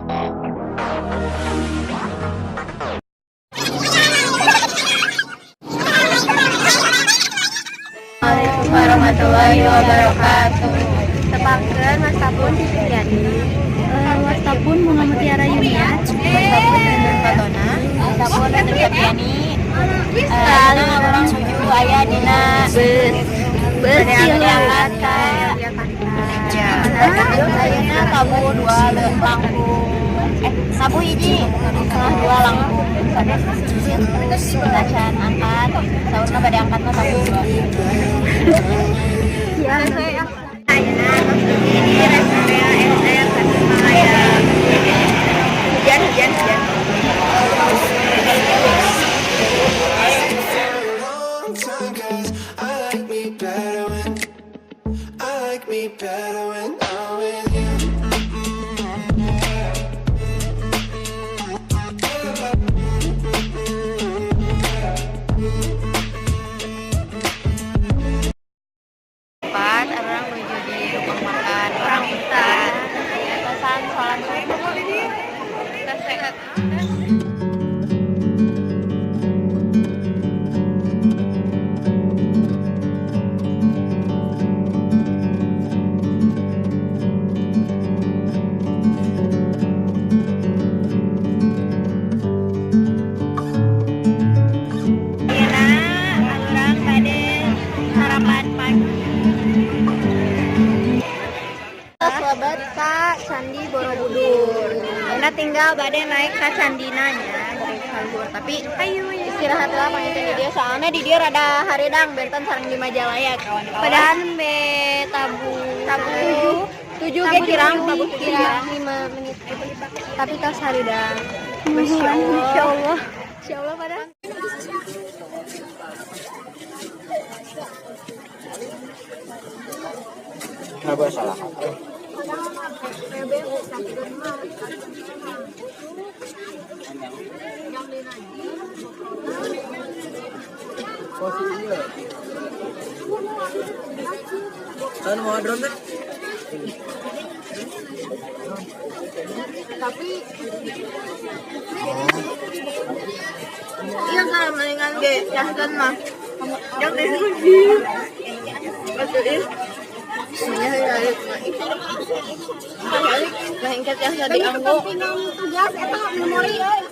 Assalamualaikum warahmatullahi wabarakatuh. Tepangkeun, wasta pun Fitriani. Wasta pun Bunga Mutiara Yunia. Wasta pun Nunun Fatona. Wasta pun Nunun Sapiani. Urang nuju aya dina Bus. Bus. Bade angkat ka ayeuna tabuh dua langkung, eh, tabuh hiji setengah dua langkung sanes acan angkat. Saurna bade angkat mah tabuh dua. Ya. Ayeuna tos dugi di rest area SR Tasikmalaya. Hujan, hujan, hujan. Long time 'cause I like me better when I like me better when I'm with you. Empat urang menuju di rumah makan Orang Hutan. Atasan sholat subuh. Sehat. Ayeuna urang bade sarapan pagi. Lebet ka Candi Borobudur. Ayeuna tinggal bade naik ka candina nya luhur. Tapi ayo istirahat lah panginten di dieu, soalnya di dieu rada hareudang, benten sareng di Majalaya, kawan-kawan. Padahal nembe tabuh Tabuh tujuh. Tujuh ge kirang, tabuh tujuh. Kirang 5 menit. Tapi tos hareudang. Masya Allah. Masya Allah. Masya Allah padahal. Kenapa salah? Kan mau drone kan? Tapi iya kan mendingan ge yahkan mah. Yang dikunci. Betul ih. Iya, lengket yang tadi anggo. Tugas eta memori euy.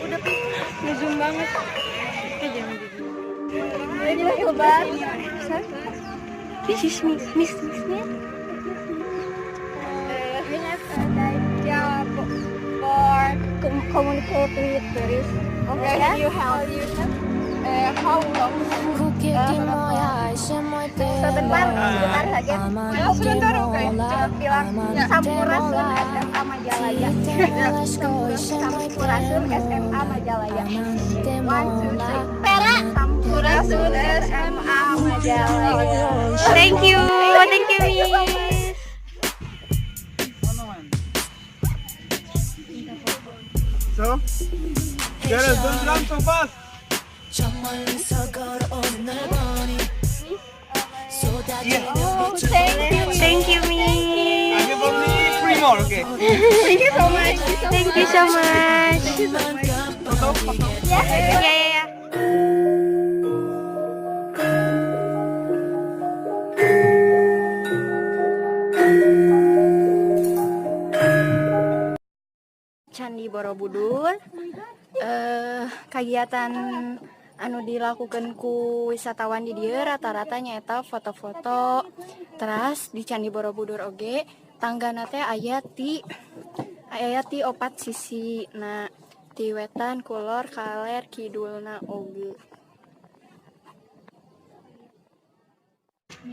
Udah pi, ngezoom banget. Eh, jangan gitu. Ini lebar. This is me, Miss Miss me. We have a idea for Communicate with tourists. Okay, you help. How long? Sebentar, sebentar saja. Oh, sebentar, oke. Coba bilang Sampurasun SMA Majalaya. Sampurasun SMA Majalaya. One, two, three. Pera. Sampurasun SMA Majalaya. Thank you, Miss. So, Gerald, don't run so fast. Oh, thank you. Thank you, Miss. I give only three more, okay? Thank you so much. Thank you so much. Photo, photo. Yeah. Candi Borobudur, kegiatan anu dilakukan ku wisatawan di dieu rata-rata nyaeta foto-foto. Teras di Candi Borobudur oge tanggana teh aya ti opat sisi, nah, ti wetan, kulor, kaler, kidulna oge.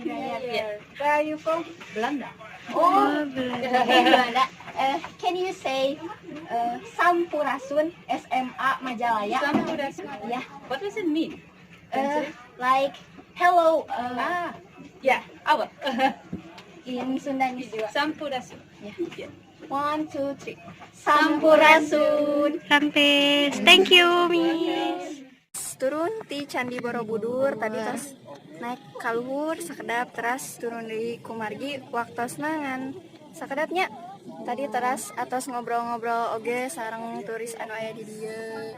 Where are you from? Belanda. Oh, Belanda. Belanda. Can you say Sampurasun SMA Majalaya? Sampurasun. Yeah. What does it mean? Like hello Ah, yeah, I will. in Sundanese. Sampurasun. Yeah. One, two, three. Sampurasun. Rampes. Thank you, Miss. Turun di Candi Borobudur tadi, terus naik kaluhur sakedap, terus turun di kumargi waktosna ngan sakedapnya tadi, terus atos ngobrol-ngobrol oge sareng turis anu aya di dieu.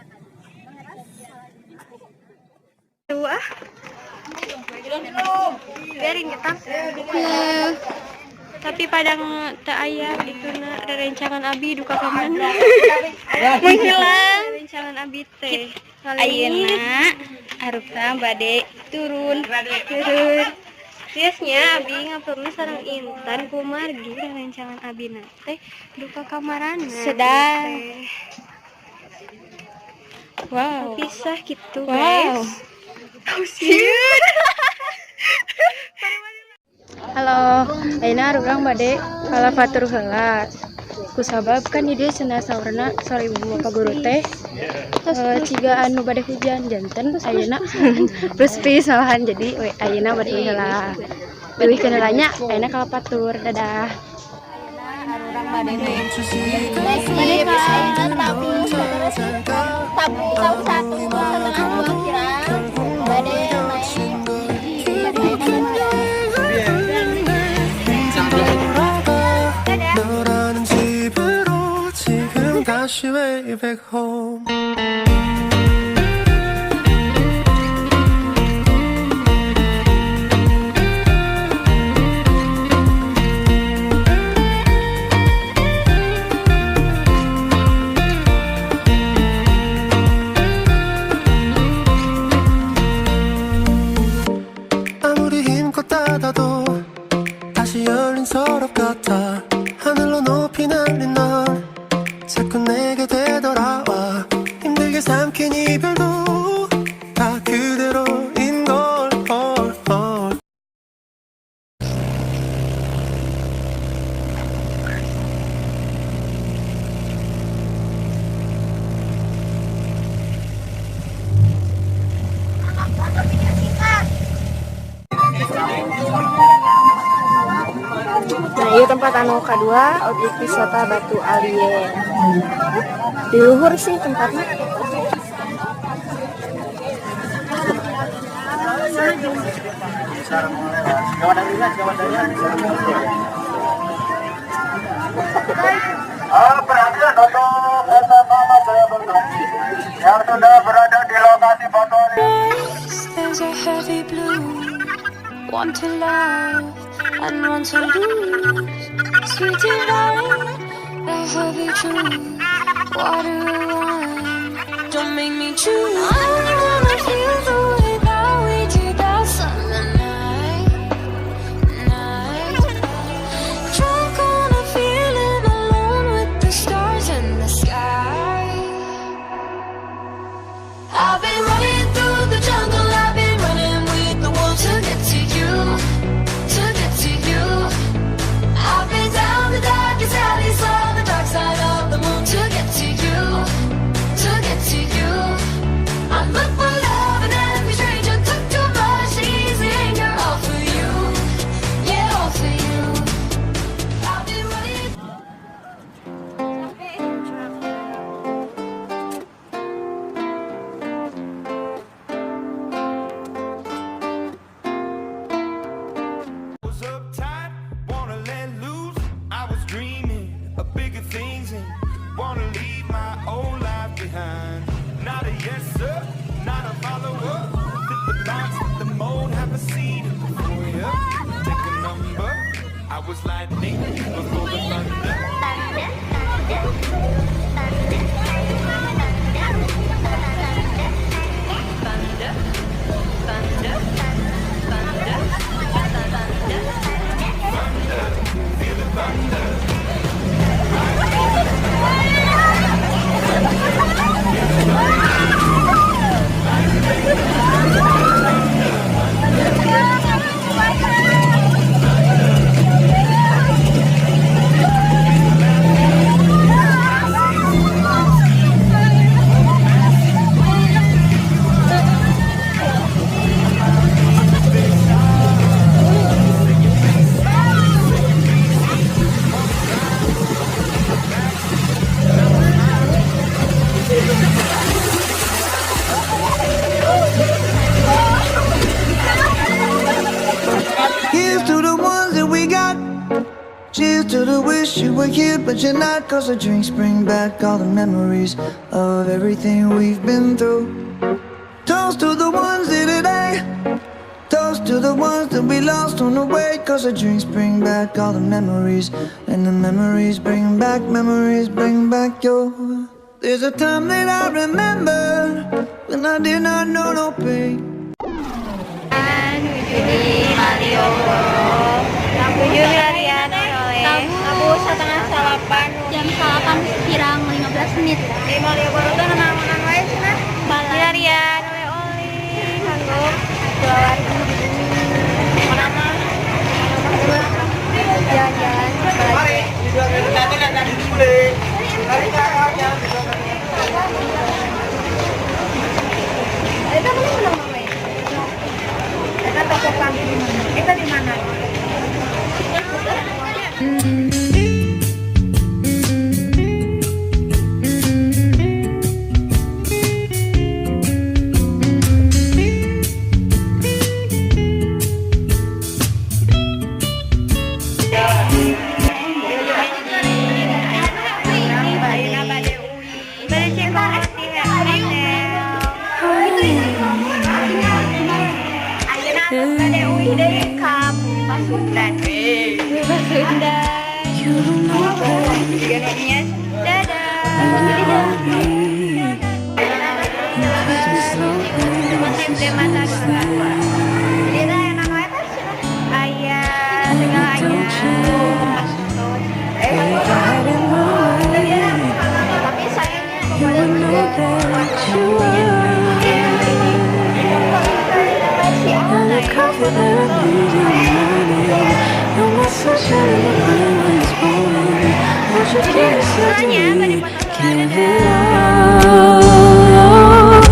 Tuh ah. Biarin kita. Tapi padang teu aya itu na rerencangan abi duka ka mana? Menghilang. Rerencangan abi teh. Ayeuna arupna bade turun. Turun. Biasanya abi nguploadna sareng Intan kumargi rerencangan abi na teh duka kamarana. Sedang. Wow. Pisah gitu, guys. Oh, sieun. Halo, ayeuna urang bade kalafatur heula. Kusabab kan di dieu cenah saurna saur ibu bapak guru teh ciga anu bade hujan, janten ayeuna plus malahan, jadi we ayeuna bade heula. Leuwihkeun heula nya, ayeuna kalapatur. Dadah. Naik jeep, ayeuna tabuh terus tabuh tabuh 1,5 2 kirang bade naik jeep, bade naik. 너라는 집으로 지금 다시 way back home. 아무리 힘껏 닫아도 다시 열린 서랍 같아. 하늘로 높이 날린 널 자꾸 내게 되돌아와. 힘들게 삼킨 이별도 다 그대로인 걸 헐, 헐. Nah, ieu tempat anu kedua, objek wisata Batu Alien. Di luhur sih tempatnya. Perhatian untuk SMA Majalaya Bandung yang sudah berada di lokasi Batu Alien. There's a heavy blue, one to love and one to lose. Sweet divine, the heavy truth. Water or wine, don't make me choose. I wanna feel the way that we did that summer night, night. Drunk on a feeling alone with the stars in the sky. I've been running through the jungle, I've been running with the wolves to get to you, to get to you. I've been down the darkest alley, saw the dark side of the moon to get to you, to get to you. I look for love in every stranger, took too much to ease the anger, all for you, yeah, all for you. I've been running. Was uptight, wanna let loose. I was dreaming of bigger things and wanna leave my old life behind. Not a yes sir, not a follower. Fit the box, fit the mold, have a seat in the foyer. Take a number. I was lightning before the thunder. Thunder, thunder, thunder, thunder. Feel the thunder. Here's to the wish you were here, but you're not. 'Cause the drinks bring back all the memories of everything we've been through. Toast to the ones here today. Toast to the ones that we lost on the way. 'Cause the drinks bring back all the memories. And the memories bring back your. There's a time that I remember when I did not know no pain. Menuju di Malioboro. Menuju larian oleh tabu 7:30. Jam 8 kurang 15 menit. Di Malioboro tuh nanaonan wae cenah. Larian oleh-oleh kanggo kulawargi. Mana mah jalan-jalan. Eta mana menang mama? Eta toko kami di mana? Eta di mana? Tapi sayangnya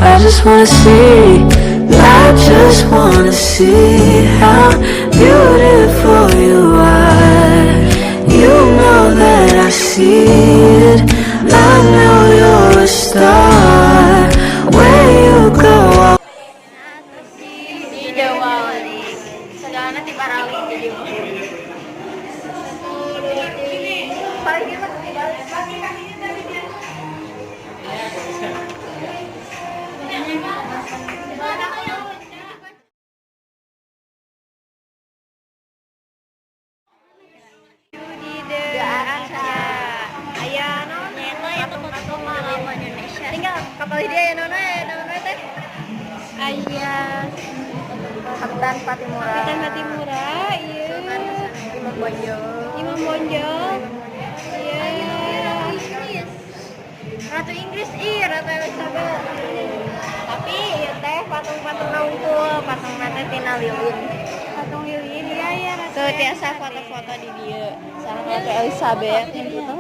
I just wanna see, I just wanna see how beautiful you are. You know that I see it. I know you're a star. Where you go, di Dewali. Segalana ti parali di dieu. Paling mah di The Arca. Aya naon? Patung-patung Indonesia. Tinggal kapal dia ya naon we, naon we teh? Aya Kapten Patimura. Kapten Patimura, iya. Sultan Imam Bonjol. Imam Bonjol. Iya. Ratu Inggris, ih Ratu Elizabeth. Tapi ieu teh patung-patung unggul, patung teh tina lilin. Patung lilin, iya ya Ratu. Tuh tiasa foto-foto di dieu. Sareng Ratu Elizabeth gitu.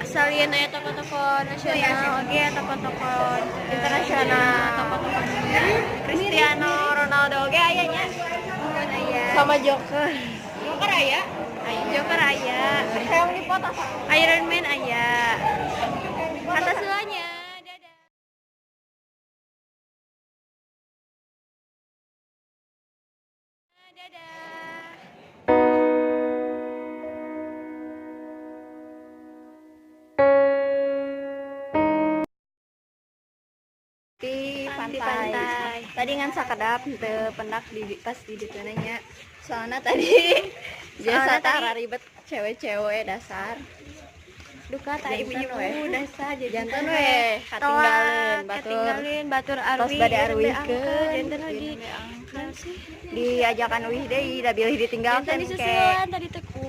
Salian aya tokoh-tokoh nasional, oge tokoh-tokoh Internasional. Tokoh-tokoh Cristiano Ronaldo oge aya nya. Nuhun aya. Sama Joker. Joker aya? Joker aya. Hayang dipoto sama. Iron Man aya. Kata semuanya. Dadah. Dadah. Di Di pantai. pantai. Tadi ngan sakedap teu pendak di pas di ditu nya. Soalnya tadi biasa Soalnya tadi- ribet cewek-cewek dasar. Duka tak Jantan ibu-ibu we. dasar jadi Jantan we katinggalin batur. Katinggalin batur Tos arwi. bade arwihkeun. Jantan lagi. Naon sih? Diajakan uih deui da bilih ditinggalkeun Jantan ke. disusulan tadi teh ku.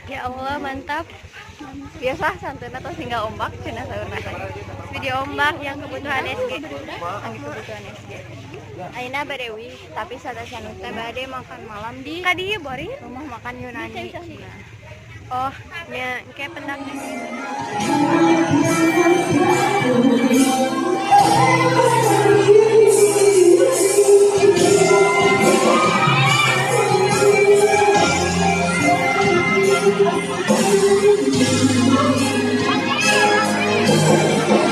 Ya Allah, mantap. Biasa santeuna tos tinggal ombak cenah saurna teh. Video ombak yang kebutuhan SG. Angge kebutuhan SG. Ayeuna bade uih, tapi satacan teh bade makan malam di Ka dieu boring. rumah makan Yunani. Oh, nya kayak pendak. I'll